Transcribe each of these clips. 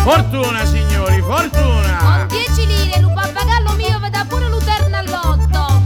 Fortuna, signori, fortuna! Con 10 lire lo pappagallo mio vi dà pure l'uterno all'otto.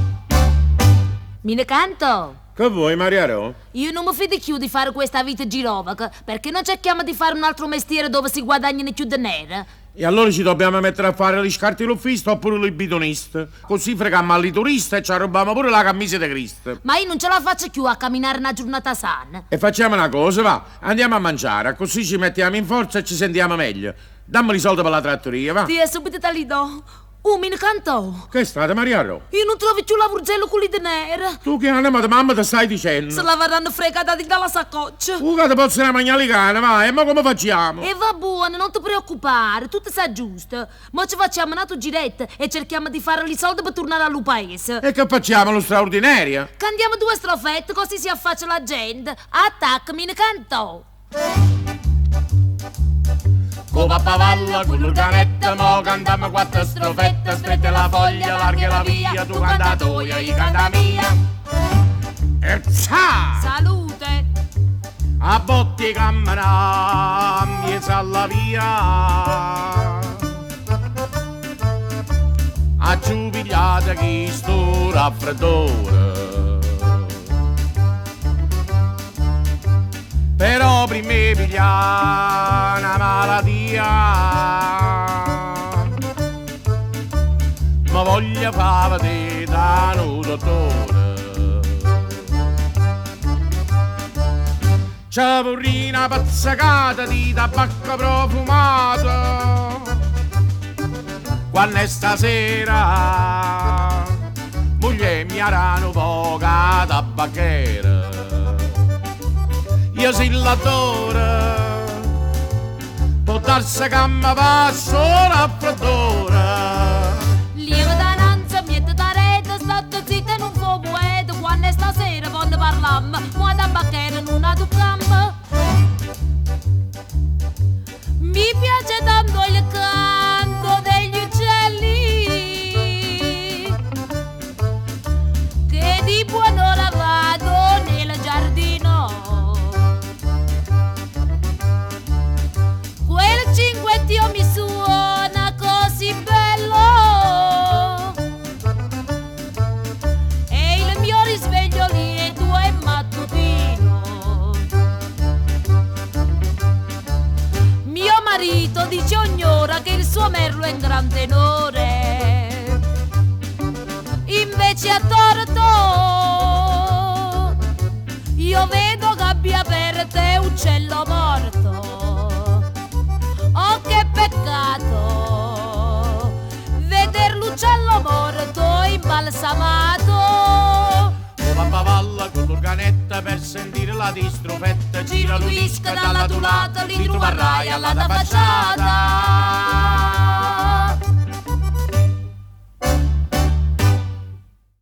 Mi ne canto? Che vuoi, Maria Ro? Io non mi fido più di fare questa vita girovaca, perché non cerchiamo di fare un altro mestiere dove si guadagnano più denaro. E allora ci dobbiamo mettere a fare gli scarti l'ufficio oppure i bidonisti. Così freghiamo alle turiste e ci arrubiamo pure la camicia di Cristo. Ma io non ce la faccio più a camminare una giornata sana. E facciamo una cosa, va, andiamo a mangiare, così ci mettiamo in forza e ci sentiamo meglio. Dammi i soldi per la trattoria, va. Ti è subito te li do. Oh, mi ne canto. Che è stata, Maria Ro? Io non trovo più la burzella con i denaro. Tu che anima di mamma ti stai dicendo? Se l'avranno fregata di dalla saccoccia. Tu che ti posso mangiare le cane, va, e ma come facciamo? E va buono, non ti preoccupare, tutto sa giusto. Ma ci facciamo un altro giretto e cerchiamo di fare i soldi per tornare al paese. E che facciamo, lo straordinario? Cantiamo due strofette così si affaccia la gente. Attacca, mi ne canto. Con pappavalla, con l'organetta, mo cantiamo quattro strofette, strette la foglia, larga la via, tu canta toia, io canta mia. E ciao! Salute! A botti cammina, mezzo alla via. A giubigliata chi sto raffreddore. Però prima piglia una malattia. Ma voglio fare vedere da un dottore. C'è vorrei una pazzicata di tabacco profumato. Quando è stasera, moglie mi aranno poca tabacchera. Io si l'attore, può darsi che mi passo raffreddore. Lieva da nanza, miette da rete, state zitta e non fa poeta. Quando è stasera quando parliamo, ma da bacchera non la tocchiamo. Mi piace tanto il canto degli uccelli, che di buon'ora vado nel giardino. Quel cinguettio mi suona così bello e il mio risveglio lieto è mattutino. Mio marito dice ogni ora che il suo merlo è un gran tenore, invece a torto io vedo gabbia per te uccello morto. Oh che peccato veder l'uccello morto imbalsamato. Con pappavalla, con l'organetta per sentire la distrofetta, gira Gira l'unisca l'unisca dalla dalla tulata, tulata, li li troverai troverai alla alla facciata.